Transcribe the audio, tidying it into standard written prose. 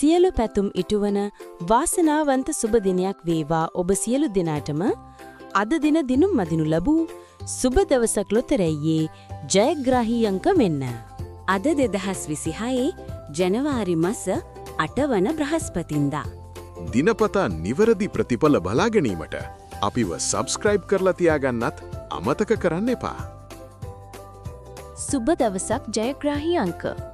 සියලු පැතුම් ඉටුවන වාසනාවන්ත සුබ දිනයක් වේවා ඔබ සියලු දෙනාටම. අද දින දිනුම් මදිනු ලැබූ සුබ දවසක් ලොතරැයියේ ජයග්‍රාහී අංක වෙන්න. අද 2026 ජනවාරි මස 8 වන බ්‍රහස්පතින්දා. දිනපතා නිවැරදි ප්‍රතිඵල බලා ගැනීමට අපිව සබ්ස්ක්‍රයිබ් කරලා තියාගන්නත් අමතක කරන්න එපා. සුබ දවසක් ජයග්‍රාහී අංක.